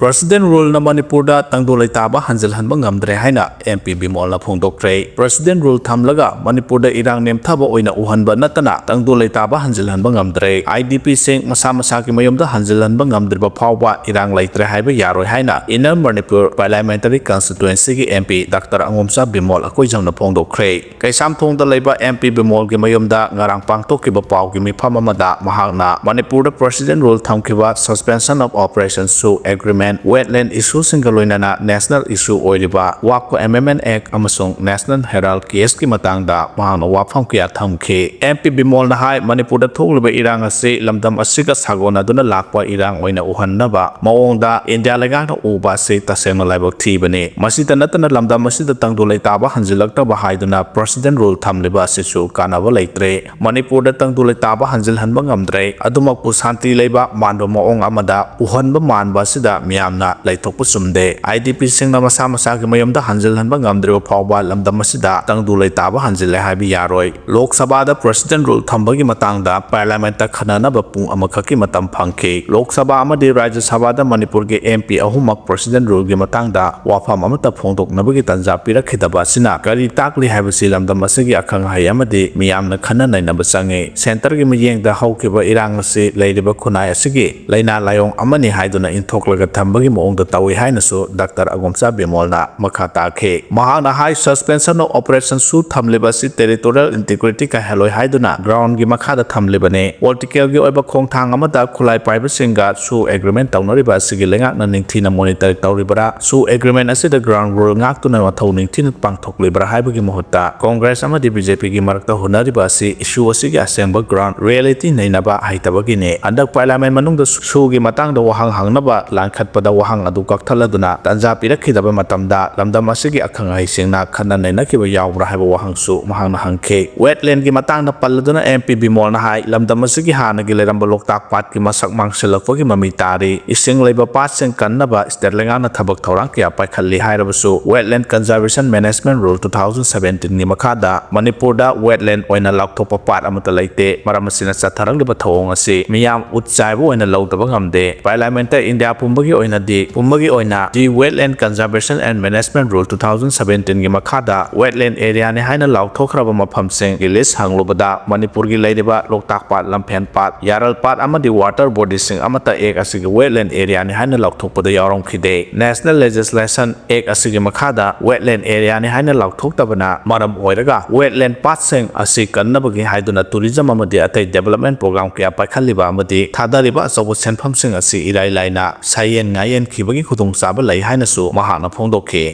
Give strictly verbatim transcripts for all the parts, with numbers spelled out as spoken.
President Ruleꯅ ꯃꯅꯤꯄꯨꯔꯗ ꯇꯪꯗꯨ ꯂꯩꯇꯥꯕ ꯍꯟꯖꯤꯜꯍꯟꯕ ꯉꯝꯗ꯭ꯔꯦ ꯍꯥꯏꯅ M P ꯕꯤꯃꯣꯜꯅ ꯐꯣꯡꯗꯣꯛꯈ꯭ꯔꯦ꯫ President Rule ꯊꯝꯂꯒ ꯃꯅꯤꯄꯨꯔꯗ ꯏꯔꯥꯡ ꯅꯦꯝꯊꯕ ꯑꯣꯏꯅ ꯎꯍꯟꯕ ꯅꯠꯇꯅ ꯇꯪꯗꯨ ꯂꯩꯇꯥꯕ ꯍꯟꯖꯤꯜꯍꯟꯕ ꯉꯝꯗ꯭ꯔꯦ꯫ I D Pꯁꯤꯡ ꯃꯁꯥ ꯃꯁꯥꯒꯤ ꯃꯌꯨꯝꯗ ꯍꯟꯖꯤꯜꯍꯟꯕ ꯉꯝꯗ꯭ꯔꯤꯕ ꯐꯥꯎꯕ ꯏꯔꯥꯡ ꯂꯩꯇ꯭ꯔꯦ ꯍꯥꯏꯕ ꯌꯥꯔꯣꯏ ꯍꯥꯏꯅ Inner Manipur Parliamentary Constituencyꯒꯤ M P Doctor ꯑꯉꯣꯝꯆꯥ Bimol ꯑꯀꯣꯏꯖꯝꯅ ꯐꯣꯡꯗꯣꯛꯈ꯭ꯔꯦ꯫ ꯀꯩꯁꯥꯝꯊꯣꯡꯗ ꯂꯩꯕ M P ꯕꯤꯃꯣꯜꯒꯤ ꯃꯌꯨꯝꯗ ꯉꯔꯥꯡ ꯄꯥꯡꯊꯣꯛꯈꯤꯕ ꯄꯥꯎꯒꯤ ꯃꯤꯐꯝ ꯑꯃꯗ ꯃꯍꯥꯛꯅ ꯃꯅꯤꯄꯨꯔꯗ President Rule ꯊꯝꯈꯤꯕ Suspension of Operation ꯁꯨ Agreement, Wetland Issueꯁꯤꯡꯒ ꯂꯣꯏꯅꯅ National Issue ꯑꯣꯏꯔꯤꯕ WAPCO Amendment Act ꯑꯃꯁꯨꯡ National Herald Caseꯀꯤ ꯃꯇꯥꯡꯗ ꯃꯍꯥꯛꯅ ꯋꯥꯐꯝ ꯀꯌꯥ ꯊꯝꯈꯤ꯫ M P ꯕꯤꯃꯣꯜꯅ ꯍꯥꯏ, ꯃꯅꯤꯄꯨꯔꯗ ꯊꯣꯛꯂꯤꯕ ꯏꯔꯥꯡ ꯑꯁꯤ ꯂꯝꯗꯝ ꯑꯁꯤꯒ ꯁꯥꯒꯣꯟꯅꯗꯨꯅ ꯂꯥꯛꯄ ꯏꯔꯥꯡ ꯑꯣꯏꯅ ꯎꯍꯟꯅꯕ ꯃꯑꯣꯡꯗ ꯏꯟꯗꯤꯌꯥ ꯂꯩꯉꯥꯛꯅ ꯎꯕ ꯑꯁꯤ ꯇꯁꯦꯡꯅ ꯂꯥꯏꯕꯛ ꯊꯤꯕꯅꯤ꯫ ꯃꯁꯤꯇ ꯅꯠꯇꯅ ꯂꯝꯗꯝ ꯑꯁꯤꯗ ꯇꯪꯗꯨ ꯂꯩꯇꯥꯕ ꯍꯟꯖꯤꯜꯂꯛꯇꯕ ꯍꯥꯏꯗꯨꯅ President Rule ꯊꯝꯂꯤꯕ ꯑꯁꯤꯁꯨ ꯀꯥꯟꯅꯕ ꯂꯩꯇ꯭ꯔꯦ꯫ ꯃꯅꯤꯄꯨꯔꯗ ꯇꯪꯗꯨ ꯂꯩꯇꯥꯕ ꯍꯟꯖꯤꯜꯍꯟꯕ ꯉꯝꯗ꯭ꯔꯦ꯫ ꯑꯗꯨꯃꯛꯄꯨ ꯁꯥꯟꯇꯤ ꯂꯩꯕ ꯃꯥꯟꯕ ꯃꯑꯣꯡ ꯑꯃꯗ ꯎꯍꯟꯕ ꯃꯥꯟꯕ ꯑꯁꯤꯗ ꯃꯤꯌꯥꯝꯅ ꯂꯩꯊꯣꯛꯄ ꯆꯨꯝꯗꯦ꯫ I D Pꯁꯤꯡꯅ ꯃꯁꯥ ꯃꯁꯥꯒꯤ ꯃꯌꯨꯝꯗ ꯍꯟꯖꯤꯜꯍꯟꯕ ꯉꯝꯗ꯭ꯔꯤꯕ ꯐꯥꯎꯕ ꯂꯝꯗꯝ ꯑꯁꯤꯗ ꯇꯪꯗꯨ ꯂꯩꯇꯥꯕ ꯍꯟꯖꯤꯜꯂꯦ ꯍꯥꯏꯕ ꯌꯥꯔꯣꯏ꯫ ꯂꯣꯛ ꯁꯚꯥꯗ President Rule ꯊꯝꯕꯒꯤ ꯃꯇꯥꯡꯗ Parliamentꯇ ꯈꯟꯅꯅꯕ ꯄꯨꯡ ꯑꯃꯈꯛꯀꯤ ꯃꯇꯝ ꯐꯪꯈꯤ꯫ ꯂꯣꯛ ꯁꯚꯥ ꯑꯃꯗꯤ ꯔꯥꯖ꯭ꯌ ꯁꯚꯥꯗ ꯃꯅꯤꯄꯨꯔꯒꯤ M P ꯑꯍꯨꯝꯃꯛ President Ruleꯒꯤ ꯃꯇꯥꯡꯗ ꯋꯥꯐꯝ ꯑꯃꯠꯇ ꯐꯣꯡꯗꯣꯛꯅꯕꯒꯤ ꯇꯥꯟꯖꯥ ꯄꯤꯔꯛꯈꯤꯗꯕ ꯑꯁꯤꯅ ꯀꯔꯤ ꯇꯥꯛꯂꯤ ꯍꯥꯏꯕꯁꯤ ꯂꯝꯗꯝ ꯑꯁꯤꯒꯤ ꯑꯈꯪ ꯑꯍꯩ ꯑꯃꯗꯤ ꯃꯤꯌꯥꯝꯅ ꯈꯟꯅ ꯅꯩꯅꯕ ꯆꯪꯏ꯫ Centreꯒꯤ ꯃꯤꯠꯌꯦꯡꯗ ꯍꯧꯈꯤꯕ ꯏꯔꯥꯡ ꯑꯁꯤ ꯂꯩꯔꯤꯕ ꯈꯨꯟꯅꯥꯏ ꯑꯁꯤꯒꯤ ꯂꯥꯏꯅꯥ ꯂꯥꯏꯑꯣꯡ ꯑꯃꯅꯤ ꯍꯥꯏꯗꯨꯅ ꯏꯟꯊꯣꯛꯂꯒ ꯊꯝꯕꯒꯤ ꯃꯑꯣꯡꯗ ꯇꯧꯏ ꯍꯥꯏꯅꯁꯨ Doctor ꯑꯒꯣꯝꯆꯥ ꯕꯤꯃꯣꯜꯅ ꯃꯈꯥ ꯇꯥꯈꯤ꯫ ꯃꯍꯥꯛꯅ ꯍꯥꯏ, Suspension of Operation ꯁꯨ ꯊꯝꯂꯤꯕ ꯑꯁꯤ territorial integrity ꯀꯥꯏꯍꯜꯂꯣꯏ ꯍꯥꯏꯗꯨꯅ groundꯒꯤ ꯃꯈꯥꯗ ꯊꯝꯂꯤꯕꯅꯤ꯫ Politicalꯒꯤ ꯑꯣꯏꯕ ꯈꯣꯡꯊꯥꯡ ꯑꯃꯗ ꯈꯨꯠꯂꯥꯏ ꯄꯥꯏꯕꯁꯤꯡꯒ ꯁꯨ agreement ꯇꯧꯅꯔꯤꯕ ꯑꯁꯤꯒꯤ ꯂꯩꯉꯥꯛꯅ ꯅꯤꯡꯊꯤꯅ monitor ꯇꯧꯔꯤꯕ꯭ꯔꯥ? ꯁꯨ agreement ꯑꯁꯤꯗ ground rule ꯉꯥꯛꯇꯨꯅ ꯃꯊꯧ ꯅꯤꯡꯊꯤꯅ ꯄꯥꯡꯊꯣꯛꯂꯤꯕ꯭ꯔꯥ ꯍꯥꯏꯕꯒꯤ ꯃꯍꯨꯠꯇ Congress ꯑꯃꯗꯤ BJPꯒꯤ ꯃꯔꯛꯇ ꯍꯨꯟꯅꯔꯤꯕ ꯑꯁꯤ issue ꯑꯁꯤꯒꯤ ꯑꯁꯦꯡꯕ ground reality ꯅꯩꯅꯕ ꯍꯩꯇꯕꯒꯤꯅꯤ꯫ ꯍꯟꯗꯛ Parliament ꯃꯅꯨꯡꯗ ꯁꯨꯒꯤ ꯃꯇꯥꯡꯗ ꯋꯥꯍꯪ ꯍꯪꯅꯕ ꯂꯥꯟꯈꯠꯄꯗ ꯋꯥꯍꯪ ꯑꯗꯨ ꯀꯛꯊꯠꯂꯗꯨꯅ ꯇꯥꯟꯖꯥ ꯄꯤꯔꯛꯈꯤꯗꯕ ꯃꯇꯝꯗ ꯂꯝꯗꯝ ꯑꯁꯤꯒꯤ ꯑꯈꯪ ꯑꯍꯩꯁꯤꯡꯅ ꯈꯟꯅ ꯅꯩꯅꯈꯤꯕ ꯌꯥꯎꯕ꯭ꯔꯥ ꯍꯥꯏꯕ ꯋꯥꯍꯪꯁꯨ ꯃꯍꯥꯛꯅ ꯍꯪꯈꯤ꯫ Wetlandꯒꯤ ꯃꯇꯥꯡꯗ ꯄꯜꯂꯗꯨꯅ M P ꯕꯤꯃꯣꯜꯅ ꯍꯥꯏ, ꯂꯝꯗꯝ ꯑꯁꯤꯒꯤ ꯍꯥꯟꯅꯒꯤ ꯂꯩꯔꯝꯕ ꯂꯣꯛꯇꯥꯛ ꯄꯥꯠꯀꯤ ꯃꯁꯛ ꯃꯥꯡꯁꯤꯜꯂꯛꯄꯒꯤ ꯃꯃꯤ ꯇꯥꯔꯤ꯫ ꯏꯁꯤꯡ ꯂꯩꯕ ꯄꯥꯠꯁꯤꯡ ꯀꯟꯅꯕ state ꯂꯩꯉꯥꯛꯅ ꯊꯕꯛ ꯊꯧꯔꯥꯡ ꯀꯌꯥ ꯄꯥꯏꯈꯠꯂꯤ ꯍꯥꯏꯔꯕꯁꯨ Wetland Conservation Management Rule two thousand seventeenꯒꯤ ꯃꯈꯥꯗ ꯃꯅꯤꯄꯨꯔꯗ wetland ꯑꯣꯏꯅ ꯂꯥꯎꯊꯣꯛꯄ ꯄꯥꯠ ꯑꯃꯠꯇ ꯂꯩꯇꯦ꯫ ꯃꯔꯝ ꯑꯁꯤꯅ ꯆꯠꯊꯔꯛꯂꯤꯕ ꯊꯧꯑꯣꯡ ꯑꯁꯤ ꯃꯤꯌꯥꯝ ꯎꯠ ꯆꯥꯏꯕ ꯑꯣꯏꯅ ꯂꯧꯗꯕ ꯉꯝꯗꯦ꯫ Parliamentꯇ ꯏꯟꯗꯤꯌꯥ ꯄꯨꯝꯕꯒꯤ ꯑꯣꯏꯅꯗꯤ ꯄꯨꯝꯕꯒꯤ ꯑꯣꯏꯅ The Wetland Conservation and Management Rule two thousand seventeen ꯒꯤ ꯃꯈꯥꯗ wetland area ꯅꯤ ꯍꯥꯏꯅ ꯂꯥꯎꯊꯣꯛꯈ꯭ꯔꯕ ꯃꯐꯝꯁꯤꯡꯒꯤ list ꯍꯪꯂꯨꯕꯗ ꯃꯅꯤꯄꯨꯔꯒꯤ ꯂꯩꯔꯤꯕ ꯂꯣꯛꯇꯥꯛ ꯄꯥꯠ, ꯂꯝꯐꯦꯟ ꯄꯥꯠ, ꯌꯥꯔꯜ ꯄꯥꯠ ꯑꯃꯗꯤ water body ꯁꯤꯡ ꯑꯃꯠꯇ Act ꯑꯁꯤꯒꯤ wetland area ꯅꯤ ꯍꯥꯏꯅ ꯂꯥꯎꯊꯣꯛꯄꯗ ꯌꯥꯎꯔꯝꯈꯤꯗꯦ꯫ National Legislation Act ꯑꯁꯤꯒꯤ ꯃꯈꯥꯗ wetland area ꯅꯤ ꯍꯥꯏꯅ ꯂꯥꯎꯊꯣꯛꯇꯕꯅ ꯃꯔꯝ ꯑꯣꯏꯔꯒ wetland ꯄꯥꯠꯁꯤꯡ ꯑꯁꯤ ꯀꯟꯅꯕꯒꯤ ꯍꯥꯏꯗꯨꯅ tourism ꯑꯃꯗꯤ ꯑꯇꯩ development program ꯀꯌꯥ ꯄꯥꯏꯈꯠꯂꯤꯕ ꯑꯃꯗꯤ ꯊꯥꯗꯔꯤꯕ ꯑꯆꯧꯕ ꯁꯦꯟꯐꯝꯁꯤꯡ ꯑꯁꯤ ꯏꯔꯥꯏ ꯂꯥꯏꯅ ꯁꯥꯌꯦꯟ ꯉꯥꯌꯦꯟꯈꯤꯕꯒꯤ ꯈꯨꯗꯣꯡꯆꯥꯕ ꯂꯩ ꯍꯥꯏꯅꯁꯨ ꯃꯍꯥꯛꯅ ꯐꯣꯡꯗꯣꯛꯈꯤ꯫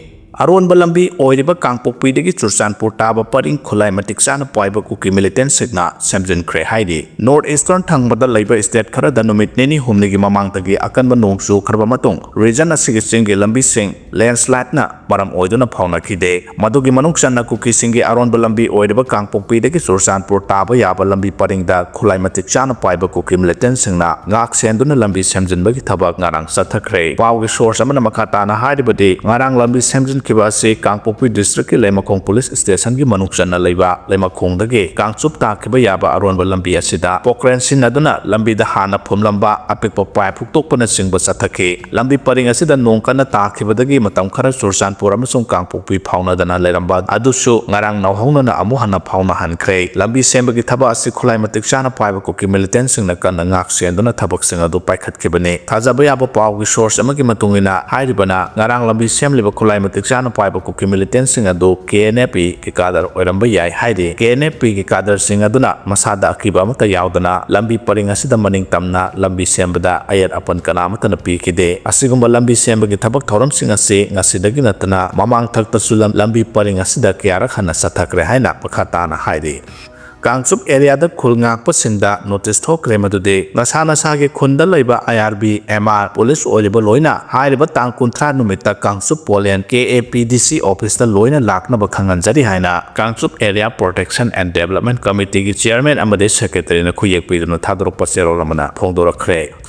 ꯑꯔꯣꯟꯕ ꯂꯝꯕꯤ ꯑꯣꯏꯔꯤꯕ ꯀꯥꯡꯄꯣꯛꯄꯤꯗꯒꯤ ꯆꯨꯔꯆꯥꯟꯄꯨꯔ ꯇꯥꯕ ꯄꯔꯤꯡ ꯈꯨꯠꯂꯥꯏ ꯃꯇꯤꯛ ꯆꯥꯅ ꯄꯥꯏꯕ ꯀꯨꯀꯤ militant ꯁꯤꯡꯅ ꯁꯦꯝꯖꯤꯟꯈ꯭ꯔꯦ ꯍꯥꯏꯔꯤ꯫ North Eastern ꯊꯪꯕꯗ ꯂꯩꯕ state ꯈꯔꯗ ꯅꯨꯃꯤꯠ ꯅꯤꯅꯤ ꯍꯨꯝꯅꯤꯒꯤ ꯃꯃꯥꯡꯗꯒꯤ ꯑꯀꯟꯕ ꯅꯣꯡ ꯆꯨꯈ꯭ꯔꯕ ꯃꯇꯨꯡ region ꯑꯁꯤꯒꯤ ꯆꯤꯡꯒꯤ ꯂꯝꯕꯤꯁꯤꯡ landslide ꯅ ꯃꯔꯝ ꯑꯣꯏꯗꯨꯅ ꯐꯥꯎꯅꯈꯤꯗꯦ꯫ ꯃꯗꯨꯒꯤ ꯃꯅꯨꯡ ꯆꯟꯅ ꯀꯨꯀꯤꯁꯤꯡꯒꯤ ꯑꯔꯣꯟꯕ ꯂꯝꯕꯤ ꯑꯣꯏꯔꯤꯕ ꯀꯥꯡꯄꯣꯛꯄꯤꯗꯒꯤ ꯆꯨꯔꯆꯥꯟꯄꯨꯔ ꯇꯥꯕ ꯌꯥꯕ ꯂꯝꯕꯤ ꯄꯔꯤꯡꯗ ꯈꯨꯠꯂꯥꯏ ꯃꯇꯤꯛ ꯆꯥꯅ ꯄꯥꯏꯕ ꯀꯨꯀꯤ militant ꯁꯤꯡꯅ ꯉꯥꯛ ꯁꯦꯟꯗꯨꯅ ꯂꯝꯕꯤ ꯁꯦꯝꯖꯤꯟꯕꯒꯤ ꯊꯕꯛ ꯉꯔꯥꯡ ꯆꯠꯊꯈ꯭ꯔꯦ꯫ ꯄꯥꯎꯒꯤ source ꯑꯃꯅ ꯃꯈꯥ ꯇꯥꯅ ꯍꯥꯏꯔꯤꯕꯗꯤ, ꯉꯔꯥꯡ ꯂꯝꯕꯤ ꯁꯦꯝꯖꯤꯟꯈꯤꯕ ꯑꯁꯤ ꯀꯥꯡꯄꯣꯛꯄꯤ district ꯀꯤ ꯂꯩꯃꯈꯣꯡ police station ꯒꯤ ꯃꯅꯨꯡ ꯆꯟꯅ ꯂꯩꯕ ꯂꯩꯃꯈꯣꯡꯗꯒꯤ ꯀꯥꯡꯆꯨꯞ ꯇꯥꯈꯤꯕ ꯌꯥꯕ ꯑꯔꯣꯟꯕ ꯂꯝꯕꯤ ꯑꯁꯤꯗ ꯄꯣꯀ꯭ꯔꯦꯟ ꯁꯤꯖꯤꯟꯅꯗꯨꯅ ꯂꯝꯕꯤꯗ ꯍꯥꯟꯅ ꯐꯨꯝꯂꯝꯕ ꯑꯄꯤꯛꯄ pipe ꯍꯨꯛꯇꯣꯛꯄꯅꯆꯤꯡꯕ ꯆꯠꯊꯈꯤ꯫ ꯂꯝꯕꯤ ꯄꯔꯤꯡ ꯑꯁꯤꯗ ꯅꯣꯡ ꯀꯟꯅ ꯇꯥꯈꯤꯕꯗꯒꯤ ꯃꯇꯝ ꯈꯔ ꯆꯨꯔꯆꯥꯟꯄꯨꯔ ꯑꯃꯁꯨꯡ ꯀꯥꯡꯄꯣꯛꯄꯤ ꯐꯥꯎꯅꯗꯅ ꯂꯩꯔꯝꯕ ꯑꯗꯨꯁꯨ ꯉꯔꯥꯡ ꯅꯧꯍꯧꯅꯅ ꯑꯃꯨꯛ ꯍꯟꯅ ꯐꯥꯎꯅꯍꯟꯈ꯭ꯔꯦ꯫ ꯂꯝꯕꯤ ꯁꯦꯝꯕꯒꯤ ꯊꯕꯛ ꯑꯁꯤ ꯈꯨꯠꯂꯥꯏ ꯃꯇꯤꯛ ꯆꯥꯅ ꯄꯥꯏꯕ ꯀꯨꯀꯤ militant ꯁꯤꯡꯅ ꯀꯟꯅ ꯉꯥꯛ ꯁꯦꯟꯗꯨꯅ ꯊꯕꯛꯁꯤꯡ ꯑꯗꯨ ꯄꯥꯏꯈꯠꯈꯤꯕꯅꯤ꯫ ꯊꯥꯖꯕ ꯌꯥꯕ ꯄꯥꯎꯒꯤ source ꯑꯃꯒꯤ ꯃꯇꯨꯡ ꯏꯟꯅ, ꯍꯥꯏꯔꯤꯕꯅ ꯉꯔꯥꯡ ꯂꯝꯕꯤ ꯁꯦꯝꯂꯤꯕ ꯈꯨꯠꯂꯥꯏ ꯃꯇꯤꯛ ꯆꯥꯅ ꯄꯥꯏꯕ ꯀꯨꯀꯤ militant ꯁꯤꯡ ꯑꯗꯨ K N F ꯒꯤ cadre ꯑꯣꯏꯔꯝꯕ ꯌꯥꯏ ꯍꯥꯏꯔꯤ꯫ K N F ꯒꯤ cadre ꯁꯤꯡ ꯑꯗꯨꯅ ꯃꯁꯥꯗ ꯑꯀꯤꯕ ꯑꯃꯠꯇ ꯌꯥꯎꯗꯅ ꯂꯝꯕꯤ ꯄꯔꯤꯡ ꯑꯁꯤꯗ ꯃꯅꯤꯡ ꯇꯝꯅ ꯂꯝꯕꯤ ꯁꯦꯝꯕꯗ ꯑꯌꯦꯠ ꯑꯄꯟ ꯀꯅꯥ ꯑꯃꯠꯇꯅ ꯄꯤꯈꯤꯗꯦ꯫ ꯑꯁꯤꯒꯨꯝꯕ ꯂꯝꯕꯤ ꯁꯦꯝꯕꯒꯤ ꯊꯕꯛ ꯊꯧꯔꯝꯁꯤꯡ ꯑꯁꯤ ꯉꯁꯤꯗꯒꯤ ꯅꯠꯇꯅ ꯃꯃꯥꯡ ꯊꯛꯇꯁꯨ ꯂꯝ-, ꯂꯝꯕꯤ ꯄꯔꯤꯡ ꯑꯁꯤꯗ ꯀꯌꯥꯔꯛ ꯍꯟꯅ ꯆꯠꯊꯈ꯭ꯔꯦ ꯍꯥꯏꯅ ꯃꯈꯥ ꯇꯥꯅ ꯍꯥꯏꯔꯤ꯫ ꯀꯥꯡꯆꯨꯞ area ꯗ ꯈꯨꯜ ꯉꯥꯛꯄꯁꯤꯡꯗ notice ꯊꯣꯛꯈ꯭ꯔꯦ, ꯃꯗꯨꯗꯤ ꯅꯁꯥ ꯅꯁꯥꯒꯤ ꯈꯨꯟꯗ ꯂꯩꯕ I R B, M R, police ꯑꯣꯏꯔꯤꯕ ꯂꯣꯏꯅ ꯍꯥꯏꯔꯤꯕ ꯇꯥꯡ ꯀꯨꯟꯊ꯭ꯔꯥ ꯅꯨꯃꯤꯠꯇ Kangchup Poland K A P D C office ꯇ ꯂꯣꯏꯅ ꯂꯥꯛꯅꯕ ꯈꯪꯍꯟꯖꯔꯤ ꯍꯥꯏꯅ Kangchup Area Protection and Development Committee ꯒꯤ chairman ꯑꯃꯗꯤ secretary ꯅ ꯈꯨꯌꯦꯛ ꯄꯤꯗꯨꯅ ꯊꯥꯗꯣꯔꯛꯄ ꯆꯦꯔꯣꯜ ꯑꯃꯅ ꯐꯣꯡꯗꯣꯔꯛꯈ꯭ꯔꯦ꯫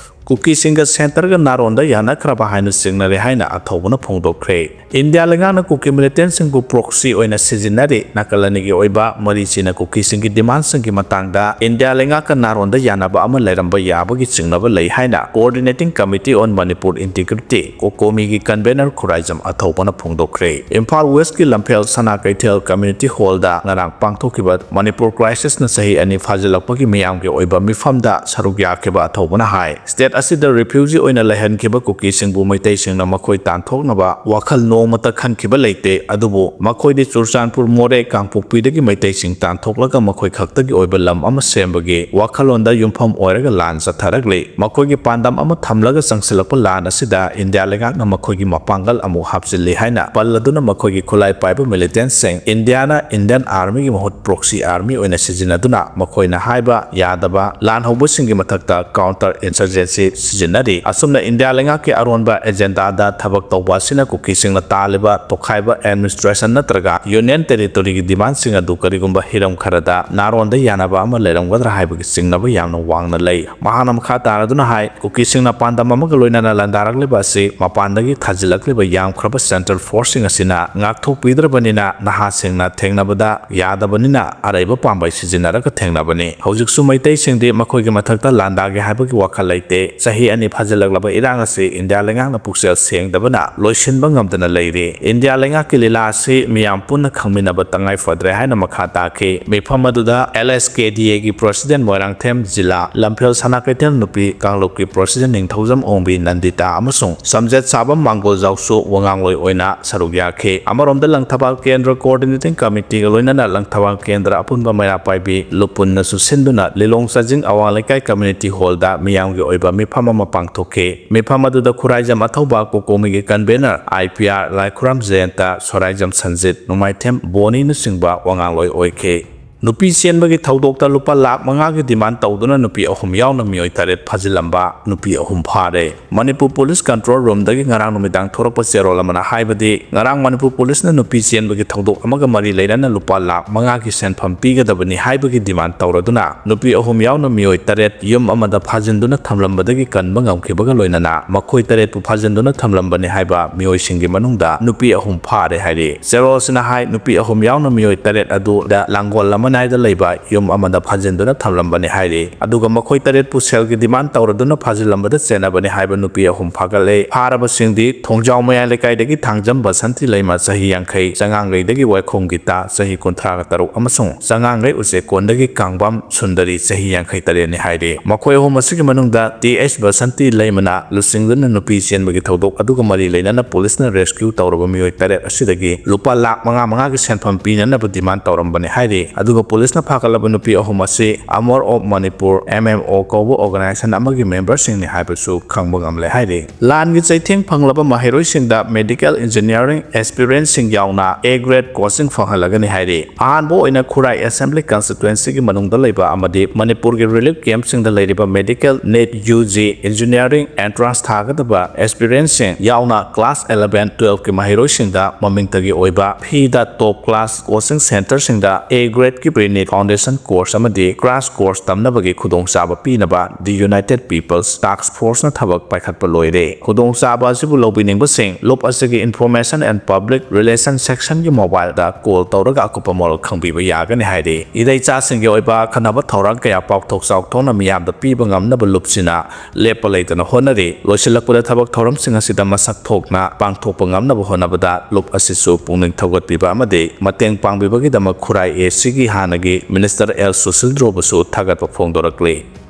ꯀꯨꯀꯤꯁꯤꯡꯒ ꯁꯦꯟꯇꯔꯒ ꯅꯥꯔꯣꯟꯗ ꯌꯥꯅꯈ꯭ꯔꯕ ꯍꯥꯏꯅ ꯆꯤꯡꯅꯔꯦ ꯍꯥꯏꯅ ꯑꯊꯧꯕꯅ ꯐꯣꯡꯗꯣꯛꯈ꯭ꯔꯦ꯫ ꯏꯟꯗꯤꯌꯥ ꯂꯩꯉꯥꯛꯅ ꯀꯨꯀꯤ ꯃꯤꯂꯤꯇꯦꯟꯁꯤꯡꯕꯨ ꯄ꯭ꯔꯣꯛꯁꯤ ꯑꯣꯏꯅ ꯁꯤꯖꯤꯟꯅꯔꯤ꯫ ꯅꯥꯀꯜ ꯑꯅꯤꯒꯤ ꯑꯣꯏꯕ ꯃꯔꯤ ꯆꯤꯟꯅ ꯀꯨꯀꯤꯁꯤꯡꯒꯤ ꯗꯤꯃꯥꯟꯁꯤꯡꯒꯤ ꯃꯇꯥꯡꯗ ꯏꯟꯗꯤꯌꯥ ꯂꯩꯉꯥꯛꯀ ꯅꯥꯔꯣꯟꯗ ꯌꯥꯅꯕ ꯑꯃ ꯂꯩꯔꯝꯕ ꯌꯥꯕꯒꯤ ꯆꯤꯡꯅꯕ ꯂꯩ ꯍꯥꯏꯅ Coordinating Committee on Manipur Integrity, ꯀꯣꯀꯣꯃꯤꯒꯤ ꯀꯟꯚꯦꯅꯔ ꯈꯨꯔꯥꯏꯖꯝ ꯑꯊꯧꯕꯅ ꯐꯣꯡꯗꯣꯛꯈ꯭ꯔꯦ꯫ ꯏꯝꯐꯥꯜ ꯋꯦꯁꯀꯤ ꯂꯝꯐꯦꯜ ꯁꯅꯥ ꯀꯩꯊꯦꯜ ꯀꯝꯃ꯭ꯌꯨꯅꯤꯇꯤ ꯍꯣꯜꯗ ꯉꯔꯥꯡ ꯄꯥꯡꯊꯣꯛꯈꯤꯕ ꯃꯅꯤꯄꯨꯔ ꯀ꯭ꯔꯥꯏꯁꯤꯁꯅ ꯆꯍꯤ ꯑꯅꯤ ꯐꯥꯖꯤꯜꯂꯛꯄꯒꯤ ꯃꯤꯌꯥꯝꯒꯤ ꯑꯣꯏꯕ ꯃꯤꯐꯝꯗ ꯁꯔꯨꯛ ꯌꯥꯈꯤꯕ ꯑꯊꯧꯕꯅ ꯍꯥꯏ, ꯁ꯭ꯇꯦꯠ ꯑꯁꯤꯗ ꯔꯤꯐ꯭ꯌꯨꯖꯤ ꯑꯣꯏꯅ ꯂꯩꯍꯟꯈꯤꯕ ꯀꯨꯀꯤꯁꯤꯡꯕꯨ ꯃꯩꯇꯩꯁꯤꯡꯅ ꯃꯈꯣꯏ ꯇꯥꯟꯊꯣꯛꯅꯕ ꯋꯥꯈꯜ ꯅꯣꯡꯃꯇ ꯈꯟꯈꯤꯕ ꯂꯩꯇꯦ, ꯑꯗꯨꯕꯨ ꯃꯈꯣꯏꯗꯤ ꯆꯨꯔꯆꯥꯟꯄꯨꯔ, ꯃꯣꯔꯦ, ꯀꯥꯡꯄꯣꯛꯄꯤꯗꯒꯤ ꯃꯩꯇꯩꯁꯤꯡ ꯇꯥꯟꯊꯣꯛꯂꯒ ꯃꯈꯣꯏ ꯈꯛꯇꯒꯤ ꯑꯣꯏꯕ ꯂꯝ ꯑꯃ ꯁꯦꯝꯕꯒꯤ ꯋꯥꯈꯜꯂꯣꯟꯗ ꯌꯨꯝꯐꯝ ꯑꯣꯏꯔꯒ ꯂꯥꯟ ꯆꯠꯊꯔꯛꯂꯤ꯫ ꯃꯈꯣꯏꯒꯤ ꯄꯥꯟꯗꯝ ꯑꯃ ꯊꯝꯂꯒ ꯆꯪꯁꯤꯜꯂꯛꯄ ꯂꯥꯟ ꯑꯁꯤꯗ ꯏꯟꯗꯤꯌꯥ ꯂꯩꯉꯥꯛꯅ ꯃꯈꯣꯏꯒꯤ ꯃꯄꯥꯡꯒꯜ ꯑꯃꯨꯛ ꯍꯥꯞꯆꯤꯜꯂꯤ ꯍꯥꯏꯅ ꯄꯜꯂꯗꯨꯅ ꯃꯈꯣꯏꯒꯤ ꯈꯨꯠꯂꯥꯏ ꯄꯥꯏꯕ ꯃꯤꯂꯤꯇꯦꯟꯁꯤꯡ ꯏꯟꯗꯤꯌꯥꯅ ꯏꯟꯗꯤꯌꯟ ꯑꯥꯔꯃꯤꯒꯤ ꯃꯍꯨꯠ ꯄ꯭ꯔꯣꯛꯁꯤ ꯑꯥꯔꯃꯤ ꯑꯣꯏꯅ ꯁꯤꯖꯤꯟꯅꯗꯨꯅ ꯃꯈꯣꯏꯅ ꯍꯥꯏꯕ ꯌꯥꯗꯕ ꯂꯥꯟ ꯍꯧꯕꯁꯤꯡꯒꯤ ꯃꯊꯛꯇ ꯀꯥꯎꯟꯇꯔ ꯏꯟꯁꯔꯖꯦꯟꯁꯤ ꯁꯤꯖꯤꯟꯅꯔꯤ꯫ ꯑꯁꯨꯝꯅ ꯏꯟꯗꯤꯌꯥ ꯂꯩꯉꯥꯛꯀꯤ ꯑꯔꯣꯟꯕ ꯑꯦꯖꯦꯟꯗꯥꯗ ꯊꯕꯛ ꯇꯧꯕ ꯑꯁꯤꯅ ꯀꯨꯀꯤꯁꯤꯡꯅ ꯇꯥꯜꯂꯤꯕ ꯇꯣꯈꯥꯏꯕ ꯑꯦꯗꯃꯤꯅꯤꯁꯇ꯭ꯔꯦꯁꯟ ꯅꯠꯇ꯭ꯔꯒ ꯌꯨꯅꯤꯌꯟ ꯇꯦꯔꯤꯇꯣꯔꯤꯒꯤ ꯗꯤꯃꯥꯟꯁꯤꯡ ꯑꯗꯨ ꯀꯔꯤꯒꯨꯝꯕ ꯍꯤꯔꯝ ꯈꯔꯗ ꯅꯥꯔꯣꯟꯗ ꯌꯥꯅꯕ ꯑꯃ ꯂꯩꯔꯝꯒꯗ꯭ꯔꯥ ꯍꯥꯏꯕꯒꯤ ꯆꯤꯡꯅꯕ ꯌꯥꯝꯅ ꯋꯥꯡꯅ ꯂꯩ꯫ ꯃꯍꯥꯛꯅ ꯃꯈꯥ ꯇꯥꯔꯗꯨꯅ ꯍꯥꯏ, ꯀꯨꯀꯤꯁꯤꯡꯅ ꯄꯥꯟꯗꯝ ꯑꯃꯒ ꯂꯣꯏꯅꯅ ꯂꯥꯟꯗꯥꯔꯛꯂꯤꯕ ꯑꯁꯤ ꯃꯄꯥꯟꯗꯒꯤ ꯊꯥꯖꯤꯜꯂꯛꯂꯤꯕ ꯌꯥꯝꯈ꯭ꯔꯕ ꯁꯦꯟꯇ꯭ꯔꯦꯜ ꯐꯣꯔꯁꯁꯤꯡ ꯑꯁꯤꯅ ꯉꯥꯛꯊꯣꯛꯄꯤꯗ꯭ꯔꯕꯅꯤꯅ ꯅꯍꯥꯁꯤꯡꯅ ꯊꯦꯡꯅꯕꯗ ꯌꯥꯗꯕꯅꯤꯅ ꯑꯔꯩꯕ ꯄꯥꯝꯕꯩ ꯁꯤꯖꯤꯟꯅꯔꯒ ꯊꯦꯡꯅꯕꯅꯤ꯫ ꯍꯧꯖꯤꯛꯁꯨ ꯃꯩꯇꯩꯁꯤꯡꯗꯤ ꯃꯈꯣꯏꯒꯤ ꯃꯊꯛꯇ ꯂꯥꯟꯗꯥꯒꯦ ꯍꯥꯏꯕꯒꯤ ꯋꯥꯈꯜ ꯂꯩꯇꯦ꯫ ꯆꯍꯤ ꯑꯅꯤ ꯐꯥꯖꯤꯜꯂꯛꯂꯕ ꯏꯔꯥꯡ ꯑꯁꯤ ꯏꯟꯗꯤꯌꯥ ꯂꯩꯉꯥꯛꯅ ꯄꯨꯛꯆꯦꯜ ꯁꯦꯡꯗꯕꯅ ꯂꯣꯏꯁꯤꯟꯕ ꯉꯝꯗꯅ ꯂꯩꯔꯤ꯫ ꯏꯟꯗꯤꯌꯥ ꯂꯩꯉꯥꯛꯀꯤ ꯂꯤꯂꯥ ꯑꯁꯤ ꯃꯤꯌꯥꯝ ꯄꯨꯟꯅ ꯈꯪꯃꯤꯟꯅꯕ ꯇꯉꯥꯏ ꯐꯗ꯭ꯔꯦ ꯍꯥꯏꯅ ꯃꯈꯥ ꯇꯥꯈꯤ꯫ ꯃꯤꯐꯝ ꯑꯗꯨꯗ ꯑꯦꯜ ꯑꯦꯁ ꯀꯦ ꯗꯤ ꯑꯦꯒꯤ ꯄ꯭ꯔꯁꯤꯗꯦꯟ ꯃꯣꯏꯔꯥꯡꯊꯦꯝ ꯖꯤꯂꯥ, ꯂꯝꯐꯦꯜ ꯁꯅꯥ ꯀꯩꯊꯦꯜ ꯅꯨꯄꯤ ꯀꯥꯡꯂꯨꯞꯀꯤ ꯄ꯭ꯔꯁꯤꯗꯦꯟ ꯅꯤꯡꯊꯧꯖꯝ ꯑꯣꯡꯕꯤ ꯅꯟꯗꯤꯇꯥ ꯑꯃꯁꯨꯡ ꯁꯝꯖꯦꯠ ꯁꯥꯕꯝ ꯃꯥꯡꯒꯣꯜꯖꯥꯎꯁꯨ ꯋꯥꯉꯥꯡꯂꯣꯏ ꯑꯣꯏꯅ ꯁꯔꯨꯛ ꯌꯥꯈꯤ꯫ ꯑꯃꯔꯣꯝꯗ ꯂꯪꯊꯕꯥꯜ ꯀꯦꯟꯗ꯭ꯔ ꯀꯣꯑꯣꯔꯗꯤꯅꯦꯇꯤꯡ ꯀꯃꯤꯇꯤꯒ ꯂꯣꯏꯅꯅ ꯂꯪꯊꯕꯥꯜ ꯀꯦꯟꯗ꯭ꯔ ꯑꯄꯨꯟꯕ ꯃꯩꯔꯥ ꯄꯥꯏꯕꯤ ꯂꯨꯄꯨꯟꯅꯁꯨ ꯁꯤꯟꯗꯨꯅ ꯂꯤꯂꯣꯡ ꯆꯥꯖꯤꯡ ꯑꯋꯥꯡ ꯂꯩꯀꯥꯏ ꯀꯝꯃ꯭ꯌꯨꯅꯤꯇꯤ ꯍꯣꯜꯗ ꯃꯤꯌꯥꯝꯒꯤ ꯑꯣꯏꯕ ꯃꯤꯐꯝ ꯑꯃ ꯄꯥꯡꯊꯣꯛꯈꯤ꯫ ꯃꯤꯐꯝ ꯑꯗꯨꯗ ꯈꯨꯔꯥꯏꯖꯝ ꯑꯊꯧꯕ, ꯀꯣꯀꯣꯃꯤꯒꯤ convener I P R Laikhuram Jayanta, Soraisam Sanjit, Nongmaithem ꯕꯣꯅꯤꯅꯆꯤꯡꯕ ꯋꯥꯉꯥꯡꯂꯣꯏ ꯑꯣꯏꯈꯤ꯫ ꯅꯨꯄꯤ ꯆꯦꯟꯕꯒꯤ ꯊꯧꯗꯣꯛꯇ ꯂꯨꯄꯥ ꯂꯥꯈ ꯃꯉꯥꯒꯤ demand ꯇꯧꯗꯨꯅ ꯅꯨꯄꯤ ꯑꯍꯨꯝ ꯌꯥꯎꯅ ꯃꯤꯑꯣꯏ ꯇꯔꯦꯠ ꯐꯥꯖꯤꯜꯂꯝꯕ ꯅꯨꯄꯤ ꯑꯍꯨꯝ ꯐꯥꯔꯦ꯫ ꯃꯅꯤꯄꯨꯔ ꯄꯨꯂꯤꯁ control roomꯗꯒꯤ ꯉꯔꯥꯡ ꯅꯨꯃꯤꯗꯥꯡ ꯊꯣꯔꯛꯄ ꯆꯦꯔꯣꯜ ꯑꯃꯅ ꯍꯥꯏꯕꯗꯤ, ꯉꯔꯥꯡ ꯃꯅꯤꯄꯨꯔ ꯄꯨꯂꯤꯁꯅ ꯅꯨꯄꯤ ꯆꯦꯟꯕꯒꯤ ꯊꯧꯗꯣꯛ ꯑꯃꯒ ꯃꯔꯤ ꯂꯩꯅꯅ ꯂꯨꯄꯥ ꯂꯥꯈ ꯃꯉꯥꯒꯤ ꯁꯦꯟꯐꯝ ꯄꯤꯒꯗꯕꯅꯤ ꯍꯥꯏꯕꯒꯤ demand ꯇꯧꯔꯗꯨꯅ ꯅꯨꯄꯤ ꯑꯍꯨꯝ ꯌꯥꯎꯅ ꯃꯤꯑꯣꯏ ꯇꯔꯦꯠ ꯌꯨꯝ ꯑꯃꯗ ꯐꯥꯖꯤꯟꯗꯨꯅ ꯊꯝꯂꯝꯕꯗꯒꯤ ꯀꯟꯕ ꯉꯝꯈꯤꯕꯒ ꯂꯣꯏꯅꯅ ꯃꯈꯣꯏ ꯇꯔꯦꯠꯄꯨ ꯐꯥꯖꯤꯟꯗꯨꯅ ꯊꯝꯂꯝꯕꯅꯤ ꯍꯥꯏꯕ ꯃꯤꯑꯣꯏꯁꯤꯡꯒꯤ ꯃꯅꯨꯡꯗ ꯅꯨꯄꯤ ꯑꯍꯨꯝ ꯐꯥꯔꯦ ꯍꯥꯏꯔꯤ꯫ ꯆꯦꯔꯣꯜꯁꯤꯅ ꯍꯥꯏ, ꯅꯨꯄꯤ ꯑꯍꯨꯝ ꯌꯥꯎꯅ ꯃꯤꯑꯣꯏ ꯇꯔꯦꯠ ꯑꯗꯨꯗ ꯂꯥꯡꯒꯣꯜ ꯂꯃꯅꯥꯏꯗ ꯂꯩꯕ ꯌꯨꯝ ꯑꯃꯗ ꯐꯥꯖꯤꯟꯗꯨꯅ ꯊꯝꯂꯝꯕꯅꯤ ꯍꯥꯏꯔꯤ꯫ ꯑꯗꯨꯒ ꯃꯈꯣꯏ ꯇꯔꯦꯠꯄꯨ ꯁꯦꯜꯒꯤ demand ꯇꯧꯔꯗꯨꯅ ꯐꯥꯖꯤꯜꯂꯝꯕꯗ ꯆꯦꯟꯅꯕꯅꯤ ꯍꯥꯏꯕ ꯅꯨꯄꯤ ꯑꯍꯨꯝ ꯐꯥꯒꯠꯂꯦ꯫ ꯐꯥꯔꯕꯁꯤꯡꯗꯤ ꯊꯣꯡꯖꯥꯎ ꯃꯌꯥꯏ ꯂꯩꯀꯥꯏꯗꯒꯤ ꯊꯥꯡꯖꯝ ꯕꯁꯟꯇꯤ ꯂꯩꯃ, ꯆꯍꯤ ꯌꯥꯡꯈꯩ, ꯆꯉꯥꯡꯒꯩꯗꯒꯤ ꯋꯥꯏꯈꯣꯝ ꯒꯤꯇꯥ, ꯆꯍꯤ ꯀꯨꯟꯊ꯭ꯔꯥꯒ ꯇꯔꯨꯛ, ꯑꯃꯁꯨꯡ ꯆꯉꯥꯡꯒꯩ ꯎꯆꯦꯛꯀꯣꯟꯗꯒꯤ ꯀꯥꯡꯕꯝ ꯁꯨꯟꯗꯔꯤ, ꯆꯍꯤ ꯌꯥꯡꯈꯩ ꯇꯔꯦꯠꯅꯤ ꯍꯥꯏꯔꯤ꯫ ꯃꯈꯣꯏ ꯑꯍꯨꯝ ꯑꯁꯤꯒꯤ ꯃꯅꯨꯡꯗ ꯇꯤ ꯑꯩꯆ ꯕꯁꯟꯇꯤ ꯂꯩꯃꯅ ꯂꯨꯆꯤꯡꯗꯨꯅ ꯅꯨꯄꯤ ꯆꯦꯟꯕꯒꯤ ꯊꯧꯗꯣꯛ ꯑꯗꯨꯒ ꯃꯔꯤ ꯂꯩꯅꯅ ꯄꯨꯂꯤꯁꯅ rescue ꯇꯧꯔꯕ ꯃꯤꯑꯣꯏ ꯇꯔꯦꯠ ꯑꯁꯤꯗꯒꯤ ꯂꯨꯄꯥ ꯂꯥꯈ ꯃꯉꯥ ꯃꯉꯥꯒꯤ ꯁꯦꯟꯐꯝ ꯄꯤꯅꯅꯕ demand ꯇꯧꯔꯝꯕꯅꯤ ꯍꯥꯏꯔꯤ꯫ ꯑꯗꯨꯒ ꯄꯨꯂꯤꯁꯅ ꯐꯥꯒꯠꯂꯕ ꯅꯨꯄꯤ ꯑꯍꯨꯝ ꯑꯁꯤ ꯑꯃꯔ of Manipur, M M O, ꯀꯧꯕ organization ꯑꯃꯒꯤ memberꯁꯤꯡꯅꯤ ꯍꯥꯏꯕꯁꯨ ꯈꯪꯕ ꯉꯝꯂꯦ ꯍꯥꯏꯔꯤ꯫ ꯂꯥꯟꯒꯤ ꯆꯩꯊꯦꯡ ꯐꯪꯂꯕ ꯃꯍꯩꯔꯣꯏꯁꯤꯡꯗ medical engineering aspirantsꯁꯤꯡ ꯌꯥꯎꯅ A grade coaching ꯐꯪꯍꯜꯂꯒꯅꯤ ꯍꯥꯏꯔꯤ꯫ ꯑꯍꯥꯟꯕ ꯑꯣꯏꯅ ꯈꯨꯔꯥꯏ Assembly Constituencyꯒꯤ ꯃꯅꯨꯡꯗ ꯂꯩꯕ ꯑꯃꯗꯤ ꯃꯅꯤꯄꯨꯔꯒꯤ relief campꯁꯤꯡꯗ ꯂꯩꯔꯤꯕ medical NEET, U G, engineering entrance ꯊꯥꯒꯗꯕ aspirantsꯁꯤꯡ ꯌꯥꯎꯅ class eleven, twelveꯀꯤ ꯃꯍꯩꯔꯣꯏꯁꯤꯡꯗ ꯃꯃꯤꯡꯇꯒꯤ ꯑꯣꯏꯕ ꯐꯤꯗ top class coaching centreꯁꯤꯡꯗ A gradeꯀꯤ pre-NEET foundation course ꯑꯃꯗꯤ crash course ꯇꯝꯅꯕꯒꯤ ꯈꯨꯗꯣꯡꯆꯥꯕ ꯄꯤꯅꯕ The United People's Task Forceꯅ ꯊꯕꯛ ꯄꯥꯏꯈꯠꯄ ꯂꯣꯏꯔꯦ꯫ ꯈꯨꯗꯣꯡꯆꯥꯕ ꯑꯁꯤꯕꯨ ꯂꯧꯕꯤꯅꯤꯡꯕꯁꯤꯡ ꯂꯨꯞ ꯑꯁꯤꯒꯤ Information and Public Relation Sectionꯒꯤ mobileꯗ call ꯇꯧꯔꯒ ꯑꯀꯨꯞꯄ ꯃꯔꯣꯜ ꯈꯪꯕꯤꯕ ꯌꯥꯒꯅꯤ ꯍꯥꯏꯔꯤ꯫ ꯏꯔꯩꯆꯥꯁꯤꯡꯒꯤ ꯑꯣꯏꯕ ꯑꯈꯟꯅꯕ ꯊꯧꯔꯥꯡ ꯀꯌꯥ ꯄꯥꯛꯊꯣꯛ ꯆꯥꯎꯊꯣꯛꯅ ꯃꯤꯌꯥꯝꯗ ꯄꯤꯕ ꯉꯝꯅꯕ ꯂꯨꯞꯁꯤꯅ ꯂꯦꯞꯄ ꯂꯩꯇꯅ ꯍꯣꯠꯅꯔꯤ꯫ ꯂꯣꯏꯁꯤꯜꯂꯛꯄꯗ ꯊꯕꯛ ꯊꯧꯔꯝꯁꯤꯡ ꯑꯁꯤꯗ ꯃꯁꯛ ꯊꯣꯛꯅ ꯄꯥꯡꯊꯣꯛꯄ ꯉꯝꯅꯕ ꯍꯣꯠꯅꯕꯗ ꯂꯨꯞ ꯑꯁꯤꯁꯨ ꯄꯨꯛꯅꯤꯡ ꯊꯧꯒꯠꯄꯤꯕ ꯑꯃꯗꯤ ꯃꯇꯦꯡ ꯄꯥꯡꯕꯤꯕꯒꯤꯗꯃꯛ ꯈꯨꯔꯥꯏ ACꯒꯤ ꯍꯥꯟꯅꯒꯤ Minister ꯑꯦꯜ ꯁꯨꯁꯤꯜꯗ꯭ꯔꯣꯕꯨꯁꯨ ꯊꯥꯒꯠꯄ ꯐꯣꯡꯗꯣꯔꯛꯂꯤ꯫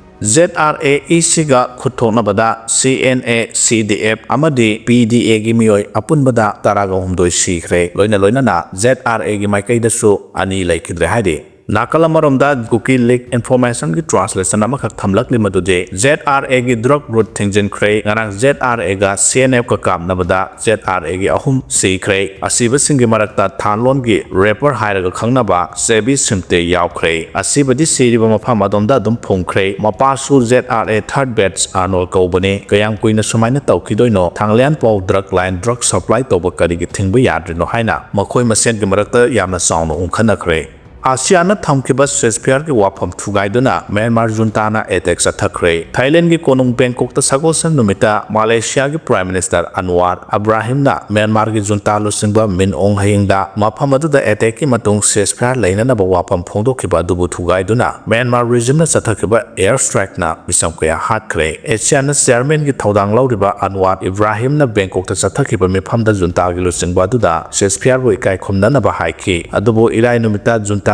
ZRAECꯒ ꯈꯨꯠꯊꯣꯛꯅꯕꯗ CNA, CDF ꯑꯃꯗꯤ PDAꯒꯤ ꯃꯤꯑꯣꯏ ꯑꯄꯨꯟꯕꯗ ꯇꯔꯥꯒ ꯍꯨꯝꯗꯣꯏ ꯁꯤꯈ꯭ꯔꯦ꯫ ꯂꯣꯏꯅ ꯂꯣꯏꯅꯅ ZRAꯒꯤ ꯃꯥꯏꯀꯩꯗꯁꯨ ꯑꯅꯤ ꯂꯩꯈꯤꯗ꯭ꯔꯦ ꯍꯥꯏꯔꯤ꯫ ꯅꯥꯀꯜ ꯑꯃꯔꯣꯝꯗ Kuki Leak Information ꯒꯤ translation ꯑꯃꯈꯛ ꯊꯝꯂꯛꯂꯤ, ꯃꯗꯨꯗꯤ Z R A ꯒꯤ drug route ꯊꯤꯡꯖꯤꯟꯈ꯭ꯔꯦ꯫ ꯉꯔꯥꯡ Z R A ꯒ C N F ꯀ ꯀꯥꯞꯅꯕꯗ Z R A ꯒꯤ ꯑꯍꯨꯝ ꯁꯤꯈ꯭ꯔꯦ꯫ ꯑꯁꯤꯕꯁꯤꯡꯒꯤ ꯃꯔꯛꯇ ꯊꯥꯟꯂꯣꯟꯒꯤ rapper ꯍꯥꯏꯔꯒ ꯈꯪꯅꯕ ꯆꯦꯕꯤ ꯁꯤꯝꯇꯦ ꯌꯥꯎꯈ꯭ꯔꯦ꯫ ꯑꯁꯤꯕꯗꯤ ꯁꯤꯔꯤꯕ ꯃꯐꯝ ꯑꯗꯣꯝꯗ ꯑꯗꯨꯝ ꯐꯨꯝꯈ꯭ꯔꯦ꯫ ꯃꯄꯥꯁꯨ Z R A third batch ꯑꯥꯔꯅꯣꯜ ꯀꯧꯕꯅꯤ꯫ ꯀꯌꯥꯝ ꯀꯨꯏꯅ ꯁꯨꯃꯥꯏꯅ ꯇꯧꯈꯤꯗꯣꯏꯅꯣ? ꯊꯥꯡꯂꯦꯟ ꯄꯥꯎ drug line, drug supply ꯇꯧꯕ ꯀꯔꯤꯒꯤ ꯊꯤꯡꯕ ꯌꯥꯗ꯭ꯔꯤꯅꯣ ꯍꯥꯏꯅ ꯃꯈꯣꯏ ꯃꯁꯦꯟꯒꯤ ꯃꯔꯛꯇ ꯌꯥꯝꯅ ꯆꯥꯎꯅ ꯎꯪꯈꯠꯅꯈ꯭ꯔꯦ꯫ ꯑꯥꯁꯤꯌꯥꯟꯅ ꯊꯝꯈꯤꯕ ceasefire ꯒꯤ ꯋꯥꯐꯝ ꯊꯨꯒꯥꯏꯗꯨꯅ ꯃ꯭ꯌꯥꯟꯃꯥꯔ ꯖꯨꯟꯇꯥꯅ attack ꯆꯠꯊꯈ꯭ꯔꯦ꯫ ꯊꯥꯏꯂꯦꯟꯒꯤ ꯀꯣꯅꯨꯡ ꯕꯦꯡꯀꯣꯛꯇ ꯁꯒꯣꯜꯁꯦꯟ ꯅꯨꯃꯤꯠꯇ ꯃꯥꯂꯦꯁꯤꯌꯥꯒꯤ Prime Minister ꯑꯟꯋꯥꯔ ꯑꯕ꯭ꯔꯥꯍꯤꯝꯅ ꯃ꯭ꯌꯥꯟꯃꯥꯔꯒꯤ ꯖꯨꯟꯇꯥ ꯂꯨꯆꯤꯡꯕ ꯃꯤꯟ ꯑꯣꯡ ꯍꯌꯤꯡꯗ ꯃꯐꯝ ꯑꯗꯨꯗ attack ꯀꯤ ꯃꯇꯨꯡ ceasefire ꯂꯩꯅꯅꯕ ꯋꯥꯐꯝ ꯐꯣꯡꯗꯣꯛꯈꯤꯕ ꯑꯗꯨꯕꯨ ꯊꯨꯒꯥꯏꯗꯨꯅ ꯃ꯭ꯌꯥꯟꯃꯥꯔ regime ꯅ ꯆꯠꯊꯈꯤꯕ air strike ꯅ ꯃꯤꯆꯝ ꯀꯌꯥ ꯍꯥꯠꯈ꯭ꯔꯦ꯫ ꯑꯦꯁꯤꯌꯥꯟꯅ chairman ꯒꯤ ꯊꯧꯗꯥꯡ ꯂꯧꯔꯤꯕ ꯑꯟꯋꯥꯔ ꯏꯕ꯭ꯔꯥꯍꯤꯝꯅ ꯕꯦꯡꯀꯣꯛꯇ ꯆꯠꯊꯈꯤꯕ ꯃꯤꯐꯝꯗ ꯖꯨꯟꯇꯥꯒꯤ ꯂꯨꯆꯤꯡꯕ ꯑꯗꯨꯗ ceasefire ꯕꯨ ꯏꯀꯥꯏ ꯈꯨꯝꯅꯅꯕ ꯍꯥꯏꯈꯤ꯫ ꯑꯗꯨꯕꯨ ꯏꯔꯥꯏ ꯅꯨꯃꯤꯠꯇ ꯖꯨꯟꯇꯥꯒꯤ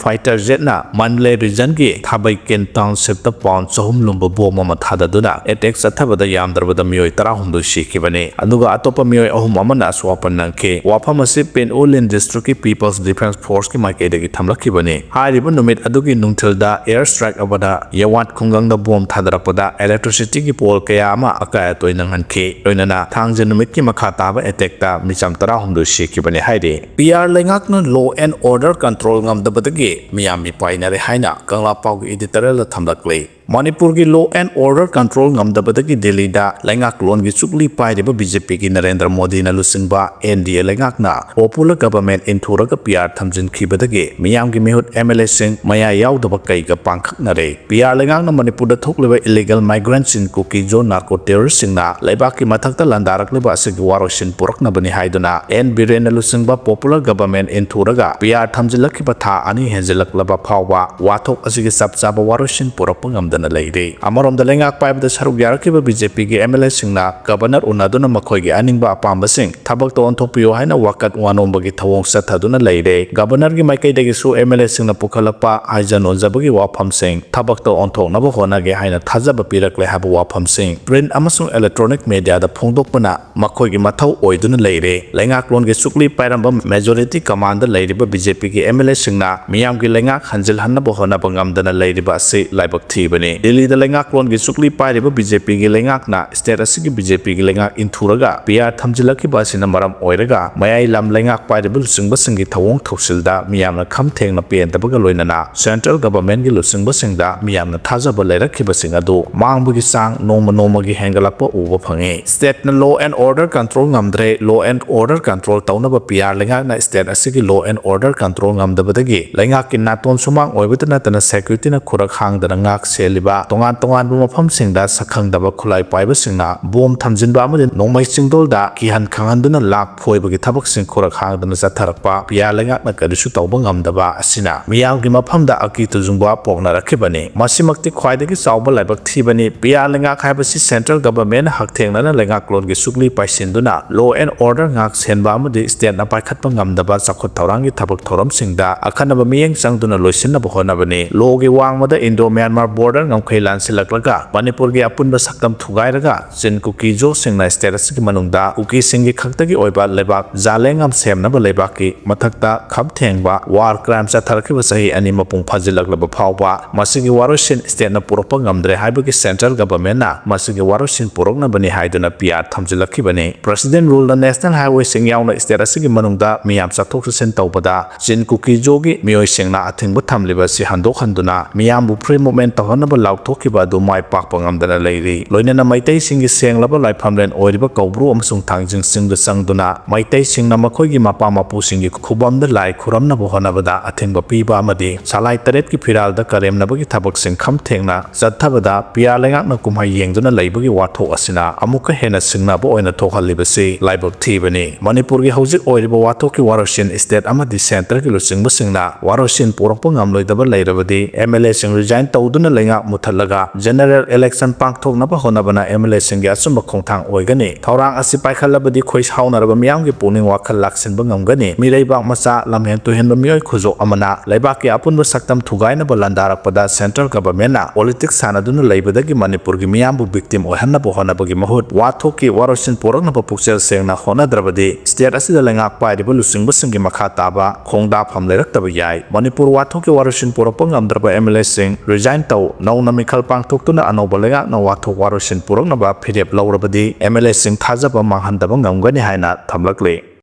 fighter jet ꯅ ꯃꯟꯂꯦ region ꯒꯤ ꯊꯥꯕꯩꯀꯦꯟ township ꯇ pound ꯆꯍꯨꯝ ꯂꯨꯝꯕ bomb ꯑꯃ ꯊꯥꯗꯗꯨꯅ attack ꯆꯠꯊꯕꯗ ꯌꯥꯝꯗ꯭ꯔꯕꯗ ꯃꯤꯑꯣꯏ ꯇꯔꯥꯍꯨꯝꯗꯣꯏ ꯁꯤꯈꯤꯕꯅꯤ꯫ ꯑꯗꯨꯒ ꯑꯇꯣꯞꯄ ꯃꯤꯑꯣꯏ ꯑꯍꯨꯝ ꯑꯃꯅ ꯑꯁꯣꯛ ꯑꯄꯟ ꯅꯪꯈꯤ꯫ ꯋꯥꯐꯝ ꯑꯁꯤ ꯄꯤꯟ ꯎ ꯂꯤꯟ district ꯀꯤ People's Defence Force ꯀꯤ ꯃꯥꯏꯀꯩꯗꯒꯤ ꯊꯝꯂꯛꯈꯤꯕꯅꯤ꯫ ꯍꯥꯏꯔꯤꯕ ꯅꯨꯃꯤꯠ ꯑꯗꯨꯒꯤ ꯅꯨꯡꯊꯤꯜꯗ air strike ꯑꯃꯅ ꯌꯥꯋꯥꯠ ꯈꯨꯡꯒꯪꯗ bomb ꯊꯥꯗꯔꯛꯄꯗ electricity ꯒꯤ pole ꯀꯌꯥ ꯑꯃ ꯑꯀꯥꯏ ꯑꯇꯣꯏ ꯅꯪꯍꯟꯈꯤ꯫ ꯂꯣꯏꯅꯅ ꯊꯥꯡꯖ ꯅꯨꯃꯤꯠꯀꯤ ꯃꯈꯥ ꯇꯥꯕ attack ꯇ ꯃꯤꯆꯝ ꯇꯔꯥꯍꯨꯝꯗꯣꯏ ꯁꯤꯈꯤꯕꯅꯤ ꯍꯥꯏꯔꯤ꯫ P R ꯂꯩꯉꯥꯛꯅ law and order control ꯉꯝꯗꯕꯗꯒꯤ ꯃꯤꯌꯥꯝ ꯃꯤꯄꯥꯏꯅꯔꯦ ꯍꯥꯏꯅ ꯀꯪꯂꯥ ꯄꯥꯎꯒꯤ editorial ꯗ ꯊꯝꯂꯛꯂꯤ꯫ ꯃꯅꯤꯄꯨꯔꯒꯤ law and order control ꯉꯝꯗꯕꯗꯒꯤ ꯗꯤꯜꯂꯤꯗ ꯂꯩꯉꯥꯛꯂꯣꯟꯒꯤ ꯆꯨꯛꯂꯤ ꯄꯥꯏꯔꯤꯕ B J P ꯒꯤ ꯅꯔꯦꯟꯗ꯭ꯔ ꯃꯣꯗꯤꯅ ꯂꯨꯆꯤꯡꯕ N D A ꯂꯩꯉꯥꯛꯅ popular government ꯏꯟꯊꯨꯔꯒ P R ꯊꯝꯖꯤꯟꯈꯤꯕꯗꯒꯤ ꯃꯤꯌꯥꯝꯒꯤ ꯃꯤꯍꯨꯠ M L A ꯁꯤꯡ ꯃꯌꯥ ꯌꯥꯎꯗꯕ ꯀꯩꯒ ꯄꯥꯡꯈꯛꯅꯔꯦ꯫ P R ꯂꯩꯉꯥꯛꯅ ꯃꯅꯤꯄꯨꯔꯗ ꯊꯣꯛꯂꯤꯕ illegal migrant ꯁꯤꯡ, ꯀꯨꯀꯤ ꯖꯣ narco terrorist ꯁꯤꯡꯅ ꯂꯩꯕꯥꯛꯀꯤ ꯃꯊꯛꯇ ꯂꯥꯟꯗꯥꯔꯛꯂꯤꯕ ꯑꯁꯤꯒꯤ ꯋꯥꯔꯣꯏꯁꯤꯟ ꯄꯨꯔꯛꯅꯕꯅꯤ ꯍꯥꯏꯗꯨꯅ N ꯕꯤꯔꯦꯟꯅ ꯂꯨꯆꯤꯡꯕ popular government ꯏꯟꯊꯨꯔꯒ P R ꯊꯝꯖꯤꯜꯂꯛꯈꯤꯕ ꯊꯥ ꯑꯅꯤ ꯍꯦꯟꯖꯤꯜꯂꯛꯂꯕ ꯐꯥꯎꯕ ꯋꯥꯊꯣꯛ ꯑꯁꯤꯒꯤ ꯆꯞ ꯆꯥꯕ ꯋꯥꯔꯣꯏꯁꯤꯟ ꯄꯨꯔꯛꯄ ꯉꯝꯗꯦ꯫ ꯇꯧꯗꯨꯅ ꯂꯩꯔꯤ꯫ ꯑꯃꯔꯣꯝꯗ ꯂꯩꯉꯥꯛ ꯄꯥꯏꯕꯗ ꯁꯔꯨꯛ ꯌꯥꯔꯛꯈꯤꯕ BJPꯒꯤ MLAꯁꯤꯡꯅ Governor ꯎꯅꯗꯨꯅ ꯃꯈꯣꯏꯒꯤ ꯑꯅꯤꯡꯕ ꯑꯄꯥꯝꯕꯁꯤꯡ ꯊꯕꯛꯇ ꯑꯣꯟꯊꯣꯛꯄꯤꯌꯨ ꯍꯥꯏꯅ ꯋꯥꯀꯠ ꯋꯥꯅꯣꯝꯕꯒꯤ ꯊꯧꯑꯣꯡ ꯆꯠꯊꯗꯨꯅ ꯂꯩꯔꯦ꯫ Governorꯒꯤ ꯃꯥꯏꯀꯩꯗꯒꯤꯁꯨ MLAꯁꯤꯡꯅ ꯄꯨꯈꯠꯂꯛꯄ ꯍꯥꯏꯖ ꯅꯣꯟꯖꯕꯒꯤ ꯋꯥꯐꯝꯁꯤꯡ ꯊꯕꯛꯇ ꯑꯣꯟꯊꯣꯛꯅꯕ ꯍꯣꯠꯅꯒꯦ ꯍꯥꯏꯅ ꯊꯥꯖꯕ ꯄꯤꯔꯛꯂꯦ ꯍꯥꯏꯕ ꯋꯥꯐꯝꯁꯤꯡ print ꯑꯃꯁꯨꯡ electronic mediaꯗ ꯐꯣꯡꯗꯣꯛꯄꯅ ꯃꯈꯣꯏꯒꯤ ꯃꯊꯧ ꯑꯣꯏꯗꯨꯅ ꯂꯩꯔꯦ꯫ ꯂꯩꯉꯥꯛꯂꯣꯟꯒꯤ ꯁꯨꯛꯂꯤ ꯄꯥꯏꯔꯝꯕ majority commandꯗ ꯂꯩꯔꯤꯕ BJPꯒꯤ MLAꯁꯤꯡꯅ ꯃꯤꯌꯥꯝꯒꯤ ꯂꯩꯉꯥꯛ ꯍꯟꯖꯤꯜꯍꯟꯅꯕ ꯍꯣꯠꯅꯕ ꯉꯝꯗꯅ ꯂꯩꯔꯤꯕ ꯑꯁꯤ ꯂꯥꯏꯕꯛ ꯊꯤꯕꯅꯤ꯫ ꯗꯤꯜꯂꯤꯗ ꯂꯩꯉꯥꯛꯂꯣꯟꯒꯤ ꯁꯨꯛꯂꯤ ꯄꯥꯏꯔꯤꯕ BJPꯒꯤ ꯂꯩꯉꯥꯛꯅ state ꯑꯁꯤꯒꯤ BJPꯒꯤ ꯂꯩꯉꯥꯛ ꯏꯟꯊꯨꯔꯒ PR ꯊꯝꯖꯤꯜꯂꯛꯈꯤꯕ ꯑꯁꯤꯅ ꯃꯔꯝ ꯑꯣꯏꯔꯒ ꯃꯌꯥꯏ ꯂꯝ ꯂꯩꯉꯥꯛ ꯄꯥꯏꯔꯤꯕ ꯂꯨꯆꯤꯡꯕꯁꯤꯡꯒꯤ ꯊꯧꯑꯣꯡ ꯊꯧꯁꯤꯜꯗ ꯃꯤꯌꯥꯝꯅ ꯈꯝ ꯊꯦꯡꯅ ꯄꯦꯟꯗꯕꯒ ꯂꯣꯏꯅꯅ central governmentꯀꯤ ꯂꯨꯆꯤꯡꯕꯁꯤꯡꯗ ꯃꯤꯌꯥꯝꯅ ꯊꯥꯖꯕ ꯂꯩꯔꯛꯈꯤꯕꯁꯤꯡ ꯑꯗꯨ ꯃꯥꯡꯕꯒꯤ ꯆꯥꯡ ꯅꯣꯡꯃ ꯅꯣꯡꯃꯒꯤ ꯍꯦꯟꯒꯠꯂꯛꯄ ꯎꯕ ꯐꯪꯉꯤ꯫ Stateꯅ law and order control ꯉꯝꯗ꯭ꯔꯦ, law and order control ꯇꯧꯅꯕ PR ꯂꯩꯉꯥꯛꯅ state ꯑꯁꯤꯒꯤ law and order control ꯉꯝꯗꯕꯗꯒꯤ ꯂꯩꯉꯥꯛꯀꯤ ꯅꯥꯇꯣꯟ ꯁꯨꯃꯥꯡ ꯑꯣꯏꯕꯇ ꯅꯠꯇꯅ securityꯅ ꯈꯨꯔꯛ ꯍꯥꯡꯗꯅ ꯉꯥꯛ ꯁꯦꯜꯂꯤꯕ ꯇꯣꯉꯥꯟ ꯇꯣꯉꯥꯟꯕ ꯃꯐꯝꯁꯤꯡꯗ ꯁꯛꯈꯪꯗꯕ ꯈꯨꯠꯂꯥꯏ ꯄꯥꯏꯕꯁꯤꯡꯅ bomb ꯊꯝꯖꯤꯟꯕ ꯑꯃꯗꯤ ꯅꯣꯡꯃꯩ ꯆꯤꯡꯗꯣꯜꯗ ꯀꯤꯍꯟ ꯈꯪꯍꯟꯗꯨꯅ ꯂꯥꯛ ꯐꯣꯏꯕꯒꯤ ꯊꯕꯛꯁꯤꯡ ꯈꯨꯔꯛ ꯍꯥꯡꯗꯅ ꯆꯠꯊꯔꯛꯄ PR ꯂꯩꯉꯥꯛꯅ ꯀꯔꯤꯁꯨ ꯇꯧꯕ ꯉꯝꯗꯕ ꯑꯁꯤꯅ ꯃꯤꯌꯥꯝꯒꯤ ꯃꯐꯝꯗ ꯑꯀꯤ ꯇꯨꯖꯨꯡꯕ ꯄꯣꯛꯅꯔꯛꯈꯤꯕꯅꯤ꯫ ꯃꯁꯤꯃꯛꯇꯤ ꯈ꯭ꯋꯥꯏꯗꯒꯤ ꯆꯥꯎꯕ ꯂꯥꯏꯕꯛ ꯊꯤꯕꯅꯤ꯫ PR ꯂꯩꯉꯥꯛ ꯍꯥꯏꯕꯁꯤ central governmentꯅ ꯍꯛꯊꯦꯡꯅꯅ ꯂꯩꯉꯥꯛꯂꯣꯟꯒꯤ ꯁꯨꯛꯂꯤ ꯄꯥꯏꯁꯤꯟꯗꯨꯅ law and order ꯉꯥꯛ ꯁꯦꯟꯕ ꯑꯃꯗꯤ stateꯅ ꯄꯥꯏꯈꯠꯄ ꯉꯝꯗꯕ ꯆꯥꯎꯈꯠ ꯊꯧꯔꯥꯡꯒꯤ ꯊꯕꯛ ꯊꯧꯔꯝꯁꯤꯡꯗ ꯑꯈꯟꯅꯕ ꯃꯤꯠꯌꯦꯡ ꯆꯪꯗꯨꯅ ꯂꯣꯏꯁꯤꯟꯅꯕ ꯍꯣꯠꯅꯕꯅꯤ꯫ Lawꯒꯤ ꯋꯥꯡꯃꯗ Indo-Myanmar border ꯉꯝꯈꯩ ꯂꯥꯟꯁꯤꯜꯂꯛꯂꯒ ꯃꯅꯤꯄꯨꯔꯒꯤ ꯑꯄꯨꯟꯕ ꯁꯛꯇꯝ ꯊꯨꯒꯥꯏꯔꯒ ꯆꯤꯟ ꯀꯨꯀꯤ ꯖꯣꯁꯤꯡꯅ state ꯑꯁꯤꯒꯤ ꯃꯅꯨꯡꯗ ꯀꯨꯀꯤꯁꯤꯡꯒꯤ ꯈꯛꯇꯒꯤ ꯑꯣꯏꯕ ꯂꯩꯕꯥꯛ ꯖꯥꯂꯦꯡ ꯑꯃ ꯁꯦꯝꯅꯕ ꯂꯩꯕꯥꯛꯀꯤ ꯃꯊꯛꯇ ꯈꯝ ꯊꯦꯡꯕ war crime ꯆꯠꯊꯔꯛꯈꯤꯕ ꯆꯍꯤ ꯑꯅꯤ ꯃꯄꯨꯡ ꯐꯥꯖꯤꯜꯂꯛꯂꯕ ꯐꯥꯎꯕ ꯃꯁꯤꯒꯤ ꯋꯥꯔꯣꯏꯁꯤꯟ stateꯅ ꯄꯨꯔꯛꯄ ꯉꯝꯗ꯭ꯔꯦ ꯍꯥꯏꯕꯒꯤ central governmentꯅ ꯃꯁꯤꯒꯤ ꯋꯥꯔꯣꯏꯁꯤꯟ ꯄꯨꯔꯛꯅꯕꯅꯤ ꯍꯥꯏꯗꯨꯅ PR ꯊꯝꯖꯤꯜꯂꯛꯈꯤꯕꯅꯤ꯫ President ruleꯅ national highwayꯁꯤꯡ ꯌꯥꯎꯅ state ꯑꯁꯤꯒꯤ ꯃꯅꯨꯡꯗ ꯃꯤꯌꯥꯝ ꯆꯠꯊꯣꯛ ꯆꯠꯁꯤꯟ ꯇꯧꯕꯗ ꯆꯤꯟ ꯀꯨꯀꯤ ꯖꯣꯒꯤ ꯃꯤꯑꯣꯏꯁꯤꯡꯅ ꯑꯊꯤꯡꯕ ꯊꯝꯂꯤꯕ ꯑꯁꯤ ꯍꯟꯗꯣꯛꯍꯟꯗꯨꯅ ꯃꯤꯌꯥꯝꯕꯨ free movement ꯇꯧꯍꯟꯅꯕ ꯂꯥꯎꯊꯣꯛꯈꯤꯕ ꯑꯗꯨ ꯃꯥꯏ ꯄꯥꯛꯄ ꯉꯝꯗꯅ ꯂꯩꯔꯤ꯫ ꯂꯣꯏꯅꯅ ꯃꯩꯇꯩꯁꯤꯡꯒꯤ ꯁꯦꯡꯂꯕ ꯂꯥꯏꯐꯝꯂꯦꯟ ꯑꯣꯏꯔꯤꯕ ꯀꯧꯕ꯭ꯔꯨ ꯑꯃꯁꯨꯡ ꯊꯥꯡꯖꯤꯡ ꯆꯤꯡꯗ ꯆꯪꯗꯨꯅ ꯃꯩꯇꯩꯁꯤꯡꯅ ꯃꯈꯣꯏꯒꯤ ꯃꯄꯥ ꯃꯄꯨꯁꯤꯡꯒꯤ ꯈꯨꯕꯝꯗ ꯂꯥꯏ ꯈꯨꯔꯝꯅꯕ ꯍꯣꯠꯅꯕꯗ ꯑꯊꯤꯡꯕ ꯄꯤꯕ ꯑꯃꯗꯤ ꯁꯂꯥꯏ ꯇꯔꯦꯠꯀꯤ ꯐꯤꯔꯥꯜꯗ ꯀꯔꯦꯝꯅꯕꯒꯤ ꯊꯕꯛꯁꯤꯡ ꯈꯝ ꯊꯦꯡꯅ ꯆꯠꯊꯕꯗ PR ꯂꯩꯉꯥꯛꯅ ꯀꯨꯝꯍꯩ ꯌꯦꯡꯗꯨꯅ ꯂꯩꯕꯒꯤ ꯋꯥꯊꯣꯛ ꯑꯁꯤꯅ ꯑꯃꯨꯛꯀ ꯍꯦꯟꯅ ꯁꯤꯡꯅꯕ ꯑꯣꯏꯅ ꯊꯣꯛꯍꯜꯂꯤꯕꯁꯤ ꯂꯥꯏꯕꯛ ꯊꯤꯕꯅꯤ꯫ ꯃꯅꯤꯄꯨꯔꯒꯤ ꯍꯧꯖꯤꯛ ꯑꯣꯏꯔꯤꯕ ꯋꯥꯊꯣꯛꯀꯤ ꯋꯥꯔꯣꯏꯁꯤꯟ state ꯑꯃꯗꯤ centreꯒꯤ ꯂꯨꯆꯤꯡꯕꯁꯤꯡꯅ ꯋꯥꯔꯣꯏꯁꯤꯟ ꯄꯨꯔꯛꯄ ꯉꯝꯂꯣꯏꯗꯕ ꯂꯩꯔꯕꯗꯤ MLAꯁꯤꯡ resign ꯇꯧꯗꯨꯅ ꯂꯩꯉꯥꯛ ꯃꯨꯊꯠꯂꯒ general election ꯄꯥꯡꯊꯣꯛꯅꯕ ꯍꯣꯠꯅꯕꯅ M L A ꯁꯤꯡꯒꯤ ꯑꯆꯨꯝꯕ ꯈꯣꯡꯊꯥꯡ ꯑꯣꯏꯒꯅꯤ꯫ ꯊꯧꯔꯥꯡ ꯑꯁꯤ ꯄꯥꯏꯈꯠꯂꯕꯗꯤ ꯈꯣꯏ ꯁꯥꯎꯅꯔꯕ ꯃꯤꯌꯥꯝꯒꯤ ꯄꯨꯛꯅꯤꯡ ꯋꯥꯈꯜ ꯂꯥꯛꯁꯤꯟꯕ ꯉꯝꯒꯅꯤ꯫ ꯃꯤꯔꯩꯕꯥꯛ ꯃꯆꯥ, ꯂꯝꯍꯦꯟ ꯇꯨꯍꯦꯟꯕ ꯃꯤꯑꯣꯏ ꯈꯨꯖꯣꯞ ꯑꯃꯅ ꯂꯩꯕꯥꯛꯀꯤ ꯑꯄꯨꯟꯕ ꯁꯛꯇꯝ ꯊꯨꯒꯥꯏꯅꯕ ꯂꯥꯟꯗꯥꯔꯛꯄꯗ central government ꯅ politics ꯁꯥꯟꯅꯗꯨꯅ ꯂꯩꯕꯗꯒꯤ ꯃꯅꯤꯄꯨꯔꯒꯤ ꯃꯤꯌꯥꯝꯕꯨ victim ꯑꯣꯏꯍꯟꯅꯕ ꯍꯣꯠꯅꯕꯒꯤ ꯃꯍꯨꯠ ꯋꯥꯊꯣꯛꯀꯤ ꯋꯥꯔꯣꯏꯁꯤꯟ ꯄꯨꯔꯛꯅꯕ ꯄꯨꯛꯆꯦꯜ ꯁꯦꯡꯅ ꯍꯣꯠꯅꯗ꯭ꯔꯕꯗꯤ state ꯑꯁꯤꯗ ꯂꯩꯉꯥꯛ ꯄꯥꯏꯔꯤꯕ ꯂꯨꯆꯤꯡꯕꯁꯤꯡꯒꯤ ꯃꯈꯥ ꯇꯥꯕ ꯈꯣꯡꯗꯥꯐꯝ ꯂꯩꯔꯛꯇꯕ ꯌꯥꯏ꯫ ꯃꯅꯤꯄꯨꯔ ꯋꯥꯊꯣꯛꯀꯤ ꯋꯥꯔꯣꯏꯁꯤꯟ ꯄꯨꯔꯛꯄ ꯉꯝꯗ꯭ꯔꯕ M L A ꯁꯤꯡ resign ꯇꯧ, ꯅꯧꯅ ꯃꯤꯈꯜ ꯄꯥꯡꯊꯣꯛꯇꯨꯅ ꯑꯅꯧꯕ ꯂꯩꯉꯥꯛꯅ ꯋꯥꯊꯣꯛ ꯋꯥꯔꯣꯏꯁꯤꯟ ꯄꯨꯔꯛꯅꯕ ꯐꯤꯔꯦꯞ ꯂꯧꯔꯕꯗꯤ M L A ꯁꯤꯡ ꯊꯥꯖꯕ ꯃꯥꯡꯍꯟꯗꯕ ꯉꯝꯒꯅꯤ ꯍꯥꯏꯅ ꯊꯝꯂꯛꯂꯤ꯫